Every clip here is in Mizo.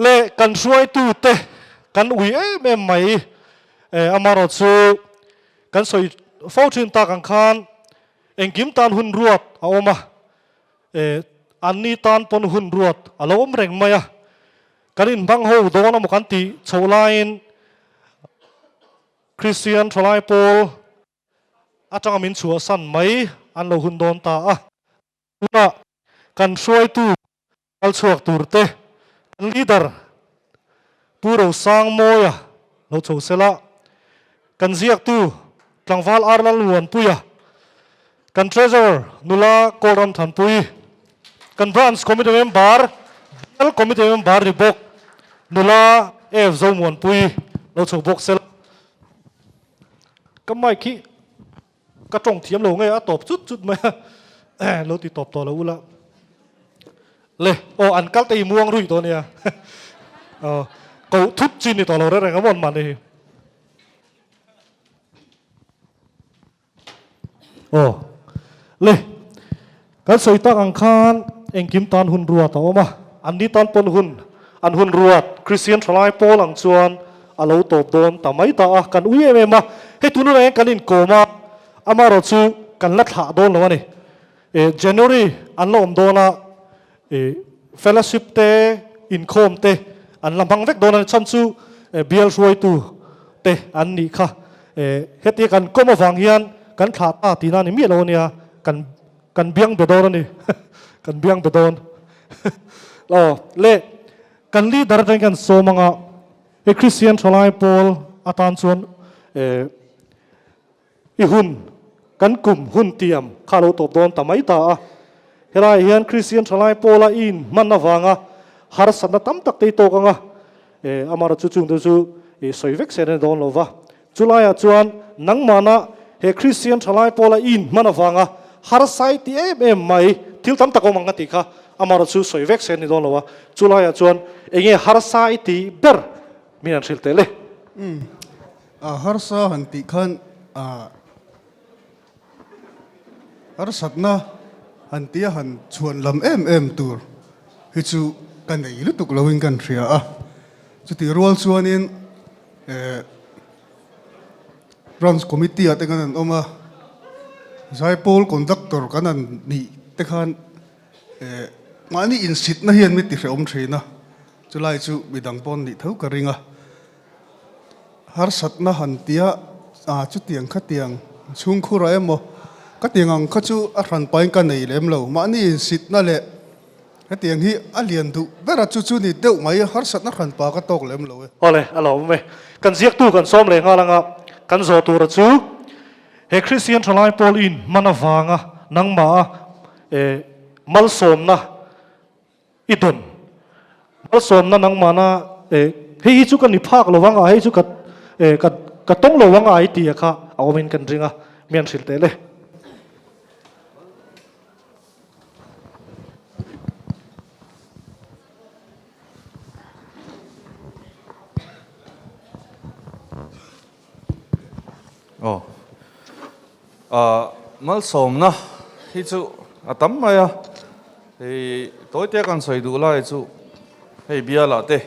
Le kan hruaitute kan ui em em mai amaherawhchu kan sawi fo thin tak ang khan engkim tan hun ruat a awm a, anni tan pawn hun ruat a lo awm reng mai a, kan inhmang ho dawn emaw kan tih chhoh laiin Kristian thalai pawl atanga min chhuahsan mai an lo hun dawn ta a. Tunah kan hruaitu kal chhuak tur te, kan leader Pu Rosangmawia lo chho sela, kan ziaktu tlangval Ar Lalmuanpuia, kan treasurer nula Kawlram Thanpui, kan branch committee member, bial committee member ni bawk nula F Zomuanpui lo chho bawk sela. Ka mic hi Ka tawng thiam lo nge a tawp chut chut mai a, lo ti tawp tawh lo ula. Le, aw an kal te i muang ruih tawh nia. Aw, koh thut chi ni tawh lo reng reng a mawn mahni hi. Aw, le, kan sawi tak ang khan engkim tan hun ruat a awm a, an ni tan pawn hun, an hun ruat Kristian thalai pawl ang chuan a lo tawp dawn ta mai ta a, kan ui em em a, hei tun hunah hian kan inkawm a, amaherawh chu kan la thlah dawn lo a ni. E, January an la awm dawn a, e, fellowship te, inkhawm te an la hmang vek dawn a ni, chhan chu e, bial hruaitu te an nih kha. E, hetia kan kawm avang hian kan thlah ta tihna a ni miah lo a nia, kan kan biang be dawn a ni, kan biang be dawn. Aw, le, kan leader atangin kan sawm anga, he Christian thalai pawl atan chuan e, I hun, kan kum hun tiam kha a lo tawp dawn ta mai ta a. Helaiah hian Kristian thalai pawla i inhman avanga harsatna tam tak te i tawk ang a, amah chu chungte chu i sawi vek sen a ni dawn lo va. Chulaiah chuan nangmahna he Kristian thalai pawla i inhman avanga harsa i ti em em mai, thil tam tak awm ang ka tih kha, amah chu sawi vek sen a ni dawn lo va. Chulaiah chuan enge harsa i tih ber min han hrilh teh le. A harsa han tih khan a harsatna han tia han chhuan lam em em tur hi chu ka nei lutuk loin kan hria a. Chutih rual chuanin eh Branch Committee ah te khan an awm a, Zaipawl Conductor kan han nih te khan eh mahni insitna hian mi tihrehawm thin a, chulai chu midang pawn nih tho ka ring a. Harsatna han tia a chutiang khatiang chhungkhur ah emaw ka tiang ang kha chu a hran pain ka nei lem lo. Mahni insitna leh hetiang hi a lian duh ber a chu chu ni deuh mai harsatna hran pa ka tawk lem lo e. Awle, a lo awm e. Kan ziaktu kan sawm leh nghal anga kan zawh tura chu he Kristian thalai pawl in hman avanga nangmah a malsawmna I dawn malsawmna nangmahna eh hei hi chu ka ni phak lo ang a, hei chu ka eh ka ka tawng lo ang a i ti a kha a awmin kan ring a, mi an hrilh teh le. Aw ah malsawmna hi chu a tam mai a, hei tawite kan sawi duh lai chu hei bialah te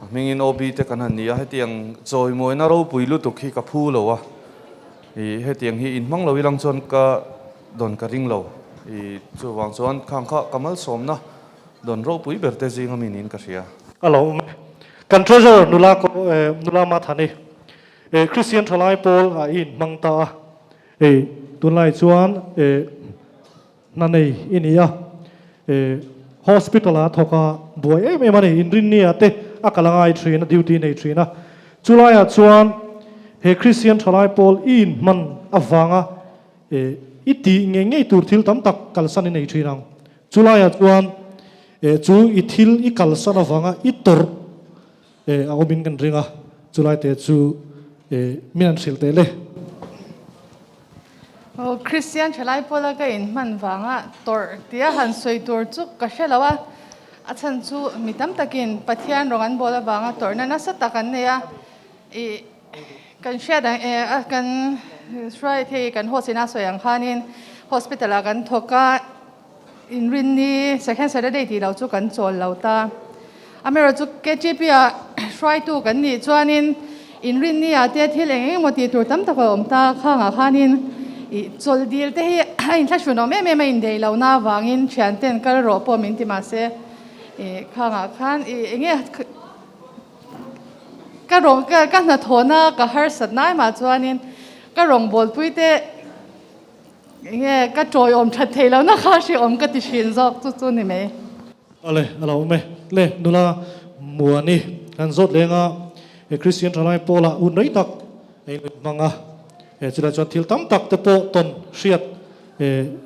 a hmingin OB te kan han ni a, hetiang chawimawina ropui lutuk hi ka phu lo a, ih hetiang hi inhmang lo ilang chuan ka dawn ka ring lo, ih chuvang chuan khang kha ka malsawmna dawn ropui ber te zinga mi niin ka hria. A lo awm e. Kan treasurer nula nula Mathani e Christian thalai pawl ah i inhmang ta a, e tunlai chuan e hna nei i ni a, e hospital ah thawk a buai em em a ni, inrinni ah te a kal a ngai thin a, duty nei thin a, chulai ah chuan he Christian thalai pawl i inhman avanga e i tih ngei ngei tur thil tam tak kalsan i nei thin ang. Chulaiah chuan eh chu i thil i kalsan avanga i tawrh eh a awmin kan ring a, chulai te chu eh min han hrilh teh le. Aw Kristian thalai pawla ka inhman vanga tawrh tia han sawi tur chu ka hre lo a, a chhan chu mi tam takin Pathian rawng an bawl avanga tawrhna nasa tak an nei a, ih kan hriat ang eh a kan hruai thei kan host ina sawi ang khanin hospital ah kan thawk a, Inrinni second Saturday tih loh chu kan chawl lo ta. Amaherawhchu KTP ah hruaitu kan nih chuanin inrinni ah te thil eng eng emaw tih tur tam tak a awm ta khangah khanin ih chawlh dil te hi a inthlahrun awm em em a indeih lohna avangin thianten kal rawh pawh min ti mahse ih khangah khan ih eng nge ka rawng ka ka hnathawhna ka harsat nai mah chuanin ka rawngbawlpui te Enge ka tawiawm that thei lo na kha hriawm ka ti thin zawk chu chu ni mai. Ale a lo awm e. Le nula Muani kan zawt leng a, he Kristian thalai pawlah hun rei tak ei lui hmang a, he chulai chuan thil tam tak te pawh tawn hriat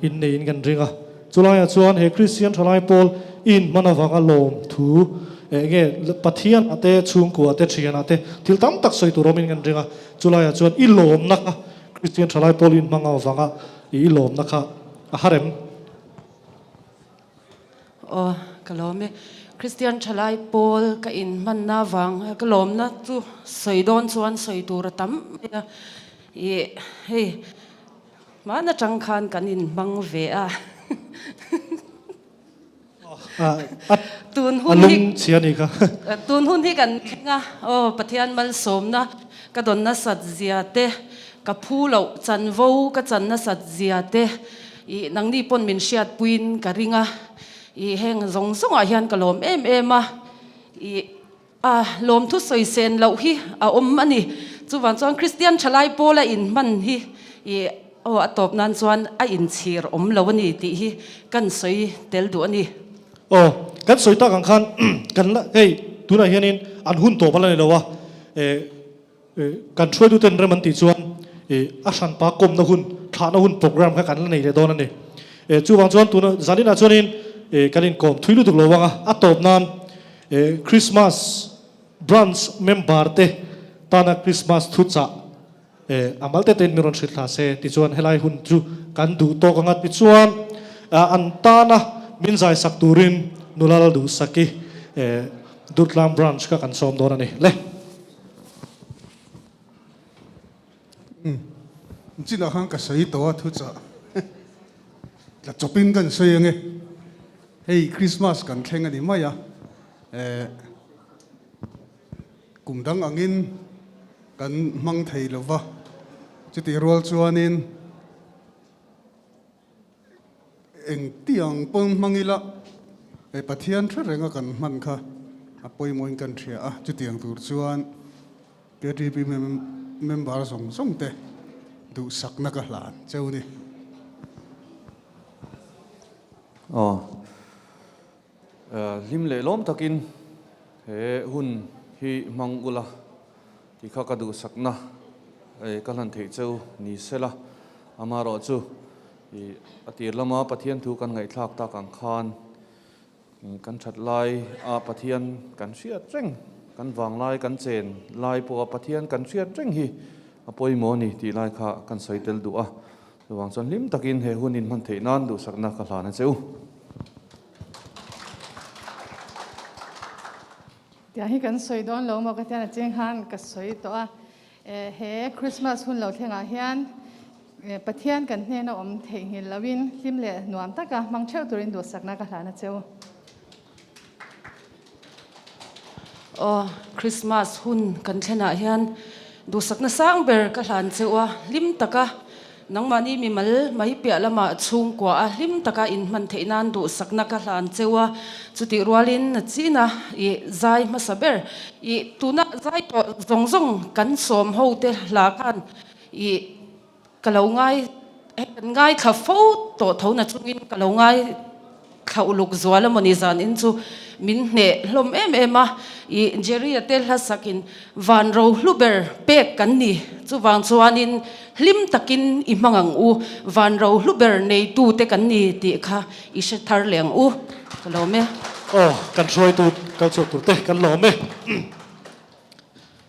in neiin kan ring a. Chulaiah chuan he Kristian thalai pawl in hman avanga lawm thu enge Pathian ah te chhungkua te thian ah te thil tam tak sawi tur awmin kan ring a. Chulaiah chuan i lawmna kha Kristian thalai pawl in hmang avanga i lawmna kha a har em? Aw, ka lawm e. Kristian thalai pawl ka in hmanna avang ka lawmna chu sawi dawn chuan sawi tur a tam mai a. Ih, hei hman atang khan kan in hmang ve a. Tun hun hi chhia ni kha. Tun hun hi kan thleng a, aw Pathian malsawmna ka dawn nasat zia te, ka phu loh chanvo ka chan nasat zia te, ih nangni pawn min hriatpuiin ka ring a, ih heng zawng zawngah hian ka lawm em em a, ih A lawmthu sawi sen loh hi a awm a ni. Chuvang chuan Kristian thalai pawla inhman hi i aw a tawp nan chuan a inchhir awm lo a ni tih hi kan sawi tel duh a ni. Aw, kan sawi tak ang khan kan la hei tunah hianin an hun tawp a la ni lo a, kan hruaituten rem an tih chuan a hranpa kawmna hun, thlahna hun program kha kan la nei leh dawn a ni. Chuvang chuan tuna zaninah chuanin kan inkawm thui lutuk lo vang a, a tawp nan Christmas branch member te tana Christmas thuchah a mal te tein min rawn hrilh thla se tichuan helai hun chu kan duh tawk anga tichuan an tana min zaisak turin nula la duhsaki Durtlang branch kha kan sawm dawn a ni le. Chinah khan ka sawi tawh a thuchah tla chawpin kan sawi ange. Hei Christmas kan thleng a ni mai a, eh kum dang angin kan hmang thei lo va, chutih rual chuanin Engtiang pawn hmang ila he Pathian hre renga kan hman kha a pawimawhin kan hria a, chutiang tur chuan KTP member zawng zawng te duhsakna ka hlan cheu ni. Aw, hlim leh lawm takin he hun hi hmang ula tih kha ka duhsakna ka hlan theih cheu ni sela, amaherawh chu ih a tir lama Pathian thu kan ngaihthlak tak ang khan kan that lai a Pathian kan hriat reng, kan vang lai kan chen lai pawha Pathian kan hriat reng hi a pawimawh a ni tih lai kha kan sawi tel duh a. Chuvang chuan hlim takin he hun inhman theih nan duhsakna ka hlan a che u. Tiang hi kan sawi dawn lo maw ka tian a cheng khan ka sawi tawh a, he Christmas hun lo thlengah hian Pathian kan hnena awm theihnghilh loin hlim leh nuam taka hmang theuh turin duhsakna ka hlan a che u. Aw, Christmas hun kan thlenah hian duhsakna sang ber ka hlan cheu a, hlim taka nangmahni mimal mai piah lamah chhungkua a hlim taka inhman theih nan duhsakna ka hlan cheu a, chutih rualin na china i zai hmasa ber i tuna zai tawh zawng zawng kan sawm ho te hla khan i Ka lo ngai hei kan ngaithla fo tawh tho na chungin ka lo ngaithla uluk zual a mawni zan in chu min hneh hlawm em em a, ih Jerry a te hlasakin van ro hlu ber pek kan ni chuvang chuanin hlim takin i hmang ang u, van ro hlu ber neitu te kan ni tih kha i hre thar leh ang u ka lawm e. Aw kan hruaitu kal chhuak tur te kan lawm e.